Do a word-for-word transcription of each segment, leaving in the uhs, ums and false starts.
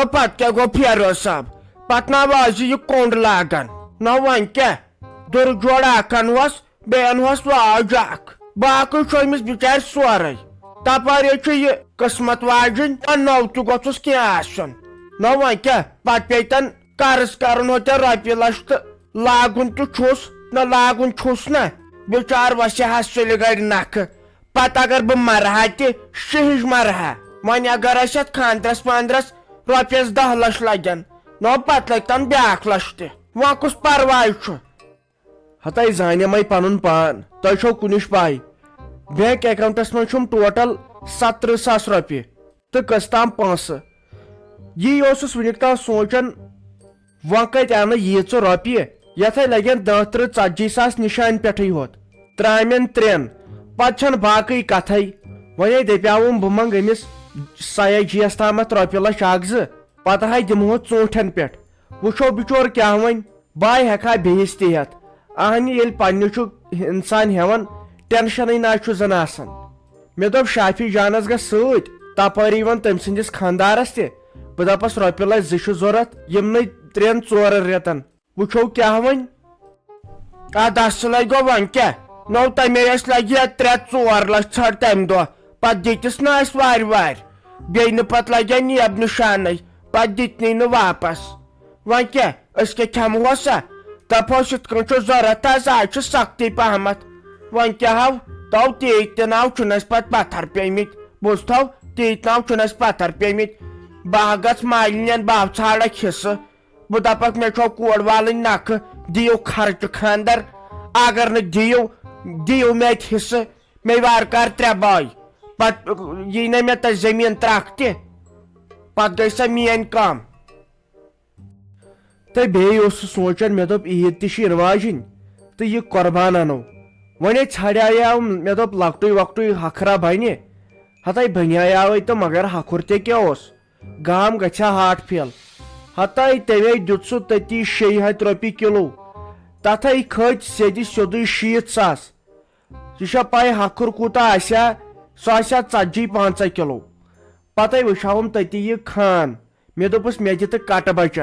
پتہٕ کیٛاہ گوٚو فیروز صٲب؟ پتہٕ نا وازِ یہِ کوٚنٛڈ لاگان۔ نہ وۄنۍ کیٛاہ؟ دُرٕ جوڑا اکھ انہوس، بیٚیہِ انہوس واج اکھ۔ باقٕے چھُ أمِس بِچارِ سورُے۔ تپٲرۍ چھُ یہِ قٕسمت واجِنۍ، نہ نوٚو تہِ گوٚژھُس کینٛہہ آسُن۔ نہ وۄنۍ کیٛاہ؟ پتہٕ پیٚیہِ تن قرض کرُن ہوتہِ رۄپیہِ لچھ تہٕ لاگُن تہِ چھُس، نہ لاگُن چھُس نہ۔ بِچار وسہِ ہا سُلہِ گرِ نکھٕ۔ پتہٕ اگر بہٕ مرٕ ہا تہِ، شِہِج مرٕ ہا۔ وۄنۍ اگر أسۍ اتھ خانٛدرس وانٛدرس رۄپیس دَہ لچھ لگن، نو پتہٕ لگہِ تن بیٛاکھ لچھ تہِ۔ وۄنۍ کُس پرواے چھُ؟ ہتاے زانیمے پنُن پان، تۄہہِ چھو کُنِچ پاے، بینک اکاؤنٹس منٛز چھُم ٹوٹل ستترٕہ ساس رۄپیہِ تہٕ قسطام پونٛسہٕ۔ یی اوسُس وُنیُک تام سونٛچان، وۄنۍ کتہِ انہٕ ییٖژٕ رۄپیہِ؟ یتھے لگن دہ ترٕہ ژتجی ساس نشانہِ پٮ۪ٹھٕے ہوت۔ ترامٮ۪ن ترٛٮ۪ن، پتہٕ چھنہٕ باقٕے کتھے۔ وۄنے دپیاوُم بہٕ منٛگہٕ أمِس سیا جی یس تامتھ رۄپیہِ لچھ اکھ زٕ، پتہٕ ہاے دِمہٕ ہوس ژوٗنٛٹھٮ۪ن پٮ۪ٹھ۔ وٕچھو بِچور کیٛاہ وۄنۍ۔ بہٕ ہا ہٮ۪کہٕ ہا بیٚہِس تہِ ہٮ۪تھ۔ اہنہِ ییٚلہِ پننہِ چھُ انسان ہٮ۪وان، ٹینشنٕے نہ چھُ زن آسان۔ مےٚ دوٚپ شافی جانس گژھ سۭتۍ، تپٲری ون تٔمۍ سٕنٛدِس خانٛدارس تہِ۔ بہٕ دپس رۄپیہِ لچھ زٕ چھُ ضروٗرت یِمنٕے ترٛٮ۪ن ژورن رٮ۪تن۔ وٕچھو کیٛاہ وۄنۍ۔ ادٕ اصلے گوٚو، وۄنۍ کیٛاہ؟ نو تمے ٲسۍ لگہِ ہا ترٛےٚ ژور لچھ ژھر تمہِ دۄہ، پتہٕ دِتِس نہٕ اسہِ وارِ وارِ۔ بیٚیہِ نہٕ پتہٕ لگہِ ہا نیب نشانے، پتہٕ دِتنٕے نہٕ واپس۔ وۄنۍ کیٛاہ، أسۍ کیٛاہ کھٮ۪مہوسا؟ دپہوس یِتھ کٔنۍ چھُ ضروٗرت حظ، آز چھُ سختی پہمتھ۔ وۄنۍ کیٛاہ ہو، تو تیٖتۍ تہِ ناو چھُنہٕ اَسہِ پتہٕ پتھر پیٚمٕتۍ۔ بوٗزتھو، تیٖتۍ ناو چھُنہٕ اَسہِ پتھر پیٚمٕتۍ۔ بہٕ ہا گژھٕ مالِنٮ۪ن، بہٕ ہا ژھانڈکھ حصہٕ۔ بہٕ دپکھ، مےٚ چھو کورِ والٕنۍ نکھٕ، دِیِو خرچہٕ خاندر۔ اگر نہٕ دِیِو، دِیِو مےٚ اَتہِ حصہٕ۔ مےٚ وارٕ کار ترٛےٚ بٲے۔ پتہٕ یی نہ مےٚ تۄہہِ زٔمیٖن ترکھ تہِ، پتہٕ گٔے سۄ میٲنۍ کٲم۔ تہٕ بیٚیہِ اوسُس سونٛچان، مےٚ دوٚپ، عیٖد تہِ چھِ یِنہٕ واجِنۍ تہٕ یہِ قۄربان اَنو۔ وۄنۍ ہے ژھانڈیٛاو، مےٚ دوٚپ، لۄکٹُے وۄکٹُے ہکھرا بنہِ، ہتَے بنیٛاوے تہٕ مگر ہکھُر تہِ کیٛاہ اوس، گام گژھِ ہا ہارٹ فیل۔ ہتَے تٔمۍ دیُت سُہ تٔتی شیٚیہِ ہتہِ رۄپیہِ کِلوٗ، تتھے کھٔتۍ سیٚدِ سیوٚدُے شیٖتھ ساس۔ ژےٚ چھا پَے ہَکھُر کوٗتاہ آسہِ ہا؟ سُہ آسہِ ہا ژتجی پنٛژاہ کِلوٗ۔ پَتَے وٕچھاوُم تٔتی یہِ خان۔ مےٚ دوٚپُس، "مےٚ دِ تہٕ کَٹہٕ بَچہ۔"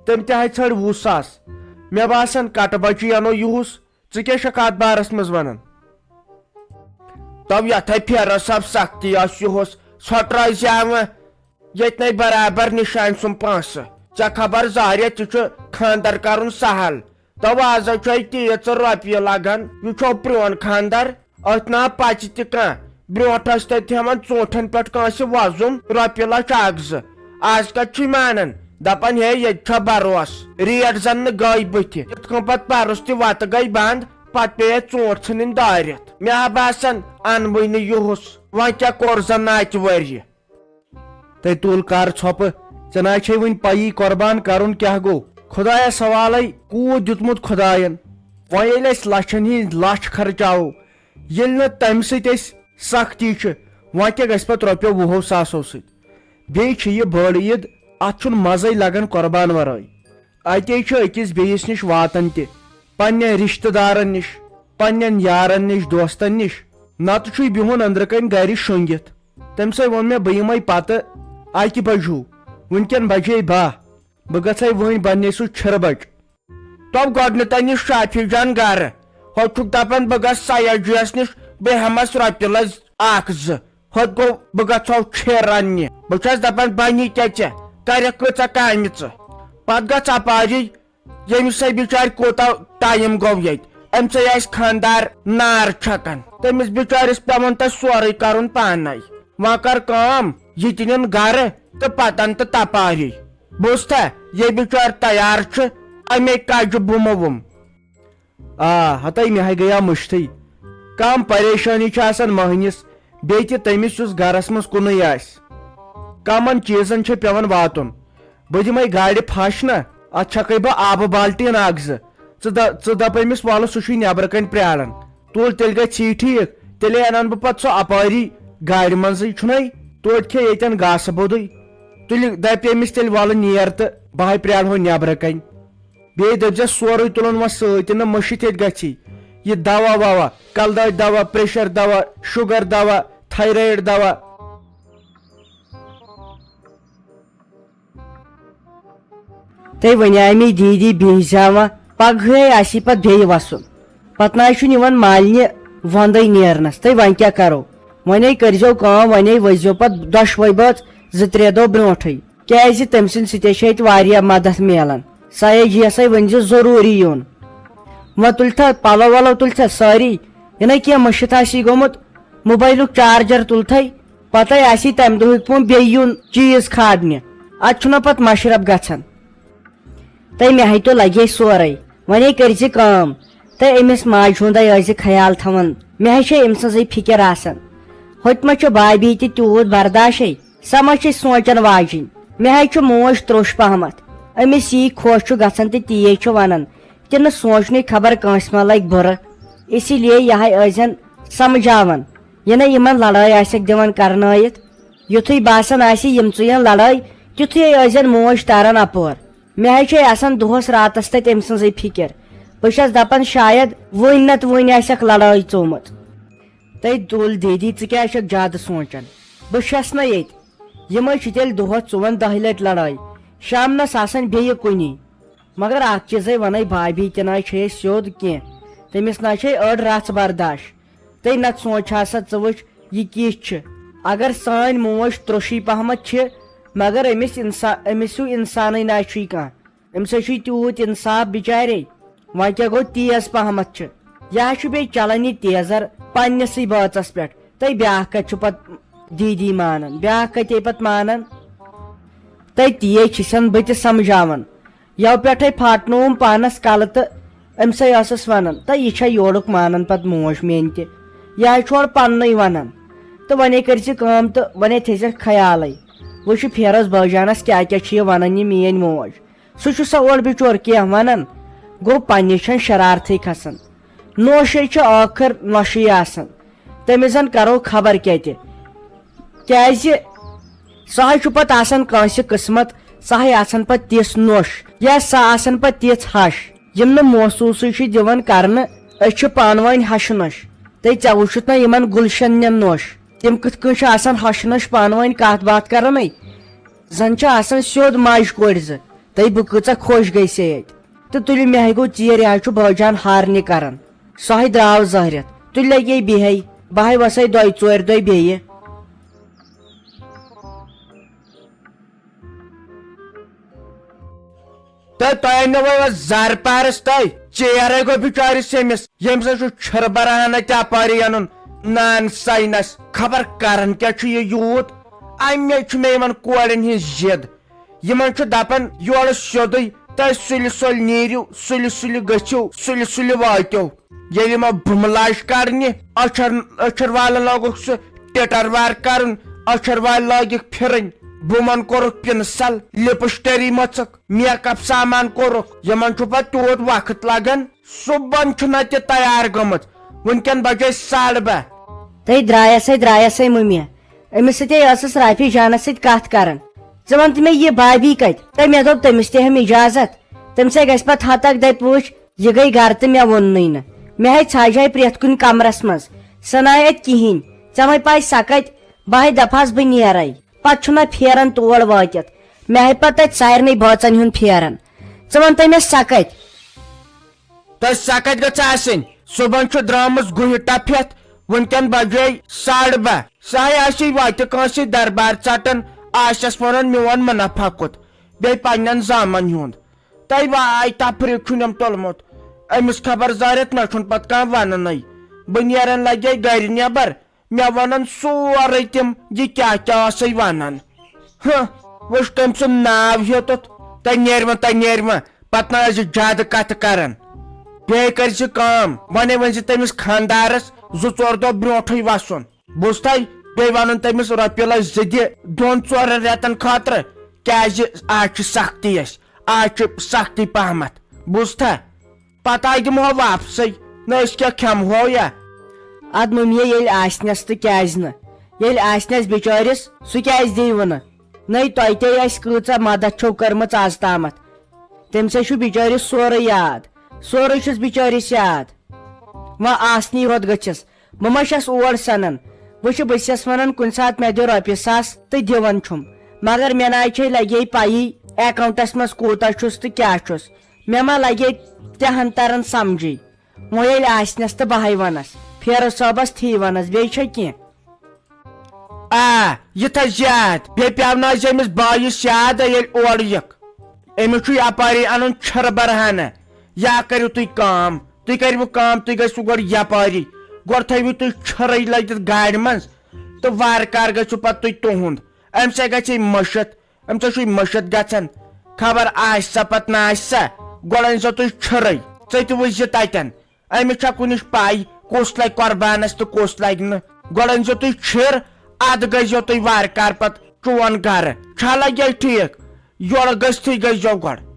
تٔمۍ تہِ ہاے ژھٲنٛڈۍ وُہ ساس۔ مےٚ باسان، کَٹہٕ بَچی اَنو یُہُس۔ ژٕ کیٛاہ چھَکھ اَتھ بارَس منٛز وَنان؟ تو یَتھَے پھیرَس صٲب سختی ٲس یُہُس۔ ژھۄٹرٲے زِ اَمہٕ۔ ییٚتہِ نے برابر نِشانہِ سُم پونٛسہٕ۔ ژےٚ خبر زہریا تہِ چھُ خانٛدر کرُن سہل۔ تو آز چھے تیٖژٕ رۄپیہِ لگان۔ یہِ چھو پرٛون خانٛدر، أتھۍ نا پژِ تہِ کانٛہہ۔ برٛونٛٹھ ٲسۍ تتہِ ہٮ۪وان ژوٗنٛٹھٮ۪ن پٮ۪ٹھ کٲنٛسہِ وۄزُم رۄپیہِ لچھ اکھ زٕ۔ آز کتہِ چھُے مانان؟ دپان، ہے، ییٚتہِ چھا بروس، ریٹ زن نہٕ گٔے بٕتھِ۔ یِتھ کٔنۍ پتہٕ پرُس تہِ وتہٕ گٔے بنٛد، پتہٕ پیٚیہِ ژوٗنٛٹھۍ ژھٕنٕنۍ دٲرِتھ۔ مےٚ ہا باسان، انوٕے نہٕ یُہُس۔ وۄنۍ کیٛاہ کوٚر زن نہٕ اتہِ ؤرۍ یہِ؟ تٔمۍ تُل کر ژھۄپہٕ، ژےٚ نہ چھے وُنہِ پَیی قۄربان کرُن کیٛاہ گوٚو۔ خۄدایا سوالے کوٗت دیُتمُت خۄداین۔ وۄنۍ ییٚلہِ اَسہِ لَچھَن ہِنٛدۍ لَچھ خرچاوو، ییٚلہِ نہٕ تَمہِ سۭتۍ اَسہِ سختی چھِ، وۄنۍ کیٛاہ گژھِ پَتہٕ رۄپیو وُہو ساسو سۭتۍ؟ بیٚیہِ چھِ یہِ بٔڑ عیٖد، اَتھ چھُنہٕ مَزَے لگان قۄربان وَرٲے۔ اَتے چھِ أکِس بیٚیِس نِش واتان تہِ، پنٛنٮ۪ن رِشتہٕ دارَن نِش، پنٛنٮ۪ن یارَن نِش، دوستَن نِش۔ نَتہٕ چھُے بِہُن أنٛدرٕ کَنۍ گَرِ شۄنٛگِتھ۔ تٔمۍ سٕے ووٚن مےٚ، بہٕ یِمَے پَتہٕ اَکہِ بَجہِ ہیوٗ۔ وٕنۍکٮ۪ن بَجے باہ۔ بہٕ گژھَے وۄنۍ بَننے سُہ چھِرٕ بَچہِ۔ تۄہہِ گۄڈٕنٮ۪تھ أنِو شافی جان گَرٕ۔ ہُہ چھُکھ دَپان، بہٕ گژھٕ سیاجِیَس نِش، بہٕ ہٮ۪مَس رۄپیہِ لَچھ اَکھ زٕ۔ ہُتھ گوٚو، بہٕ گژھو چھِر رَننہِ۔ بہٕ چھَس دَپان، بَنی کیٛاہ ژےٚ؟ کَرٮ۪کھ کۭژاہ کامہِ ژٕ؟ پَتہٕ گژھ اَپارِ۔ ییٚمِس سۭتۍ بِچارِ کوٗتاہ ٹایم گوٚو ییٚتہِ، أمۍ سۭتۍ آسہِ خانٛدار نار چھکان۔ تٔمِس بِچٲرِس پٮ۪وان تۄہہِ سورُے کرُن پانے۔ وۄنۍ کر کٲم، یہِ تہِ نِن گرٕ تہٕ پتہٕ ان تہٕ تپاری۔ بوٗزتھا، یہِ بِچٲرۍ تیار چھُ، اَمے کجہِ بُمہٕ وُم۔ آ، ہتے مےٚ ہاے گٔیاو مٔشتھٕے۔ کم پریشٲنی چھِ آسان مٔہنِس، بیٚیہِ تہِ تٔمِس یُس گرس منٛز کُنُے آسہِ۔ کمن چیٖزن چھُ پٮ۪وان واتُن۔ بہٕ دِمے گاڑِ پھش نہ، اتھ چھکے بہٕ آبہٕ بالٹیٖن اکھ زٕ۔ ژٕ دَ-، ژٕ دپ أمِس، وَلہٕ سُہ چھُے نٮ۪برٕ کنہِ پرٛاران۔ تُل، تیٚلہِ گژھِ یی ٹھیٖک، تیٚلے انن بہٕ پتہٕ سُہ اپٲری گاڑِ منٛزٕے، چھُنَے؟ توتہِ کھے ییٚتٮ۪ن گاسہٕ بوٚدُے۔ تُلہِ دپہِ أمِس، تیٚلہِ وَلہٕ نیر تہٕ بہٕ ہاے پرٛارہو نٮ۪برٕ کنہِ۔ بیٚیہِ دٔپۍ زٮ۪س سورُے تُلُن وۄنۍ سۭتۍ، نہ مٔشِتھ ییٚتہِ گژھی۔ یہِ دوا ووا، کلہٕ دٲدۍ دوا، پریشر دوا، شُگر دوا، تھایرایڈ دوا۔ تہٕ وۄنۍ آیہِ مےٚ دیٖدی بیٚیہِ زامہ، پگہٕے آسی پتہٕ بیٚیہِ وسُن۔ پتہٕ نہ حظ چھُنہٕ یِوان مالنہِ وۄندے نیرنس۔ تہٕ وۄنۍ کیٛاہ کرو؟ وۄنۍ ہے کٔرۍزیو کٲم، وۄنۍ ہے ؤسۍزیو پتہٕ دۄشوے بٲژ زٕ ترٛےٚ دۄہ برونٹھٕے، کیازِ تٔمۍ سٕنٛدِ سۭتۍ چھِ ییٚتہِ واریاہ مدد میلان۔ سیاجیَسے ؤنۍزِ ضروٗری یُن۔ وۄنۍ تُلتھا پلو ولو تُلتھا سٲری، یہِ نہ کینٛہہ مٔشِتھ آسی گوٚمُت، موبایلُک چارجر تُلتھے، پتے آسی تمہِ دۄہٕکۍ پونٛسہٕ بیٚیہِ یُن چیٖز کھارنہِ۔ اتھ چھُنہ پتہٕ مشرف گژھان۔ تہٕ مےٚ ہے تہِ لگہِ ہے سورُے۔ وۄنۍ ہے کٔرۍ زِ کٲم، تہٕ أمِس ماجہِ ہُنٛدے ٲسۍ زِ خیال تھاوان۔ مےٚ ہے چھے أمۍ سٕنٛزٕے فِکر آسان۔ ہوٚتہِ ما چھُ بابی تہِ تیوٗت برداشے؟ سۄ ما چھے سونٛچان واجِنۍ؟ مےٚ ہے چھُ موج تروٚش پہمتھ۔ أمِس یی خۄش چھُ گژھان تہٕ تی ہے چھُ ونان۔ تہِ نہٕ سونٛچنُے خبر کٲنٛسہِ ما لگہِ بُرٕ۔ اسی لیے یہِ ہے ٲسۍزٮ۪ن سمجھاوان۔ یہِ نہ یِمن لڑٲے آسٮ۪کھ دِوان کرنٲیِتھ۔ یُتھُے باسان آسہِ یِم ژُیَن لڑٲے، تیُتھُے ٲسۍزٮ۪ن موج تاران اپور۔ مےٚ ہے چھے آسان دۄہس راتس تتہِ أمۍ سٕنٛزٕے فِکر۔ بہٕ چھَس دپان شاید وُنۍ نتہٕ وُنۍ آسٮ۪کھ لڑٲے ژومٕژ۔ تٔتۍ دوٚل دیدی، "ژٕ کیٛازِ چھَکھ زیادٕ سونٛچان؟" "بہٕ چھَس نہ ییٚتہِ۔ یِمَے چھِ تیٚلہِ دۄہس ژوٚوُہن دَہہِ لٹہِ لڑٲے۔ شامنس آسان بیٚیہِ کُنی۔ مگر اکھ چیٖزے ونے، بھابھی تہِ نہ چھے سیوٚد کینٛہہ۔ تٔمِس نہ چھے أڑ رژھ برداش۔" تہٕ نتہٕ سونٛچ ہا سا ژٕ وٕچھ، یہِ کِژھ چھِ۔ اگر سٲنۍ موج ترٛوٚشٕے پہمتھ چھِ، مگر أمِس انسا-، أمِس ہیوٗ انسانٕے نہ چھُے کانٛہہ۔ أمِس ہا چھُے تیوٗت انصاف بِچارے۔ وۄنۍ کیٛاہ گوٚو، تیز پہمتھ چھِ۔ یہِ ہا چھُ بیٚیہِ چلان یہِ تیزر پننِسٕے بٲژس پٮ۪ٹھ۔ تہٕ بیٛاکھ کتہِ چھُ پتہٕ دیٖدی مانان، بیٛاکھ کتے پتہٕ مانان؟ تہٕ تی چھِسن بہٕ تہِ سمجھاوان۔ یَوٕ پٮ۪ٹھَے پھاٹنووُم پانَس کَلہٕ تہٕ أمۍ سٕے ٲسٕس وَنان، "تہٕ یہِ چھےٚ یورُک مانان پَتہٕ موج میٛٲنۍ تہِ؟ یہِ ہَے چھُ اورٕ پَننُے وَنان۔ تہٕ وۄنۍ کٔرۍ زِ کٲم تہٕ وۄنۍ تھٲیزٮ۪کھ خیالٕے۔ وۄنۍ چھُ پھیرَس بٲجانَس کیٛاہ کیٛاہ چھُ یہِ وَنان یہِ میٛٲنۍ موج۔ سُہ چھُ سا اورٕ بِچور کینٛہہ وَنان؟ گوٚو پنٛنہِ چھَنہٕ شرارتھٕے کھسان۔ نوشے چھِ ٲخٕر نۄشٕے آسان۔ تٔمِس زَن کَرو خبر کیٛاہ تہِ۔" کیٛازِ سۄ ہَے چھُ پَتہٕ آسان کٲنٛسہِ قٕسمت، سۄ ہَے آسان پَتہٕ تِژھ نوٚش، یا سۄ آسان پَتہٕ تِژھ ہَش، یِم نہٕ محسوٗسٕے چھِ دِوان کرنہٕ۔ أسۍ چھِ پانہٕ ؤنۍ ہَشہِ نۄش۔ تہٕ ژےٚ وٕچھُتھ نہ یِمن گُلشن نٮ۪ن نوٚش؟ تِم کِتھ کٔنۍ چھِ آسان ہَشہِ نۄش پانہٕ ؤنۍ کَتھ باتھ کران؟ زَن چھِ آسان سیوٚد ماجہِ کورِ زٕ۔ تہٕ بہٕ کۭژاہ خۄش گٔیے سے اَتہِ۔ تہٕ تُلِو، مےٚ ہے گوٚو ژیر، یہِ حظ چھُ بٲجان ہارنہِ کران۔ سۄ ہے درٛاو زٲہرِتھ۔ تُلۍ لگے بیٚہے، بہٕ ہے وسے دۄیہِ ژورِ دۄہہِ بیٚیہِ۔ تہٕ تۄہہِ أنِو وۄنۍ زر پارس تۄہہِ؟ ژیر ہے گوٚو بِچٲرِس ییٚمِس، ییٚمِس ہے چھُ چھِرٕ برہانہ تہِ اپٲری اَنُن نان ساینس۔ خبر کران کیٛاہ چھُ یہِ یوٗت؟ اَمے چھُ مےٚ یِمن کورٮ۪ن ہٕنٛز ضد۔ یِمن چھُ دپان یورٕ سیوٚدُے، تُہۍ سُلہِ سُلہِ نیٖرِو، سُلہِ سُلہِ گٔژھِو، سُلہِ سُلہِ وٲتِو۔ ییٚلہِ یِمو بُمہٕ لاج کڑنہِ، أچھر، أچھر والن لوگُکھ سُہ ٹِٹر وار کرُن، أچھر والۍ لٲگِکھ پھِرٕنۍ، بُمن کوٚرُکھ پِنسل، لپسٹری مٔژھٕکھ، میک اپ سامان کوٚرُکھ۔ یِمن چھُ پتہٕ تیوٗت وقت لگان، صُبحن چھُنہ تہِ تیار گٔمٕژ، وٕنکٮ۪ن بجے ساڑٕ باہ۔ تہٕ درٛایس ہے، درٛایس ہے مُمہِ۔ أمِس سۭتۍ ہے ٲسٕس رافی جانس سۭتۍ کتھ کران۔ ژٕ وَن تہٕ مےٚ، یہِ بابی کتہِ؟ تہٕ مےٚ دوٚپ تٔمِس تہِ ہٮ۪م اجازت۔ تٔمِس ہے گژھِ پتہٕ ہتک دپہِ، وٕچھ، یہِ گٔے گرٕ تہٕ مےٚ ووٚننُے نہٕ۔ مےٚ ہے ژھاجہِ ہاے پرٛٮ۪تھ کُنہِ کمرس منٛز۔ سۄ نہ آے اتہِ کِہینۍ۔ ژےٚ وۄنۍ پاے سۄ کتہِ؟ بہٕ ہے دپہس بہٕ نیرے۔ پتہٕ چھُنہ پھیران تور وٲتِتھ۔ مےٚ ہے پتہٕ تتہِ سارنٕے بٲژن ہُنٛد پھیران۔ ژٕ وَن تہٕ مےٚ، سۄ کتہِ؟ تہٕ سۄ کتہِ گٔژھ آسٕنۍ؟ صُبحن چھُ درٛامٕژ گُہہِ ٹپھ ہٮ۪تھ، وٕنکٮ۪ن بجے ساڑٕ باہ۔ سۄ ہے آسہِ وتہِ کٲنٛسہِ دربار ژٹان، آسٮ۪س ونان میون منافع کوٚت، بیٚیہِ پننٮ۪ن زامن ہُنٛد۔ تۄہہِ واے تفریٖق چھُن أمۍ تُلمُت؟ أمِس خبر زٲرِتھ نہ چھُن پتہٕ کانٛہہ وننٕے۔ بہٕ نیرن لگے گرِ نٮ۪بر، مےٚ ونن سورُے تِم، یہِ کیٛاہ کیٛاہ ٲسٕے ونان۔ ہہ، وٕچھ تٔمۍ سُنٛد ناو ہیوٚتُتھ، تۄہہِ نیرِ وۄنۍ، تۄہہِ نیرِ وۄنۍ، پتہٕ نہ ٲسۍ زِ زیادٕ کتھٕ کران۔ بیٚیہِ کٔرۍ زِ کٲم، وۄنۍ ؤنۍ زِ تٔمِس خانٛدارس زٕ ژور دۄہ برونٹھٕے وسُن۔ بوٗزتھا؟ بیٚیہِ ونُن تٔمِس رۄپیہِ لچھ زٕ دِ دۄن ژورن رٮ۪تن خٲطرٕ، کیٛازِ آز چھِ سختی اَسہِ، آز چھِ سختی پہمتھ۔ بوٗزتھا؟ پتہٕ آے دِمہو واپسے، نہ أسۍ کیٛاہ کھٮ۪مہو یا؟ ادٕ مٔمی، ییٚلہِ آسنس تہٕ کیٛازِ نہٕ؟ ییٚلہِ آسنس بِچٲرِس، سُہ کیٛازِ دِیہِ وُنہٕ؟ نَے تۄہہِ تے اَسہِ کۭژاہ مدد چھو کٔرمٕژ آز تامتھ۔ تٔمِس ہے چھُ بِچٲرِس سورُے یاد، سورُے چھُس بِچٲرِس یاد۔ وۄنۍ آسنی ہوت گٔژھِس، بہٕ ما چھَس اور سَنان؟ وٕچھِ، بہٕ چھَس وَنان، کُنہِ ساتہٕ مےٚ دِ رۄپیہِ ساس تہٕ دِوان چھُم، مگر مےٚ نَے چھے لَگے پَیی، اکاؤنٹس منٛز کوٗتاہ چھُس تہٕ کیٛاہ چھُس۔ مےٚ ما لگے تہِ ہن تران سمجھے۔ وۄنۍ ییٚلہِ آسنس تہٕ بہے ونس، فیروز صٲبس تھی ونس، بیٚیہِ چھا کینٛہہ؟ آ، یہِ تھٲیزِ یاد۔ بیٚیہِ پیٛاونٲیزِ أمِس بٲیِس یاد، ییٚلہِ اورٕ یِکھ۔ أمِس چھُ یپٲری انُن چھِرٕ برہانہ۔ یا کٔرِو تُہۍ کٲم، تُہۍ کٔرِو کٲم، تُہۍ گٔژھِو گۄڈٕ یپٲری۔ گۄڈٕ تھٲیِو تُہۍ چھِرٕے لٲگِتھ گاڑِ منٛز تہٕ وارٕ کارٕ گٔژھِو پتہٕ تُہۍ تُہُنٛد۔ أمِس ہے گژھِ مٔشِتھ۔ أمِس ہے چھُے مٔشِتھ گژھان۔ خبر آسہِ سا پتہٕ نہ آسہِ سا۔ گۄڈٕ أنۍزیو تُہۍ چھِرٕے۔ ژٔٹِو أسۍ یہِ تتٮ۪ن۔ أمِس چھا کُنِچ پَے کُس لَگہِ قۄربانَس تہٕ کُس لَگہِ نہٕ؟ گۄڈٕ أنۍزیو تُہۍ چھِر، اَدٕ گٔژھۍزیو تُہۍ وارٕ کارٕ پَتہٕ چون گَرٕ۔ چھا لَگہِ ٹھیٖک؟ یورٕ گٔژھتھٕے گٔژھۍزیو گۄڈٕ۔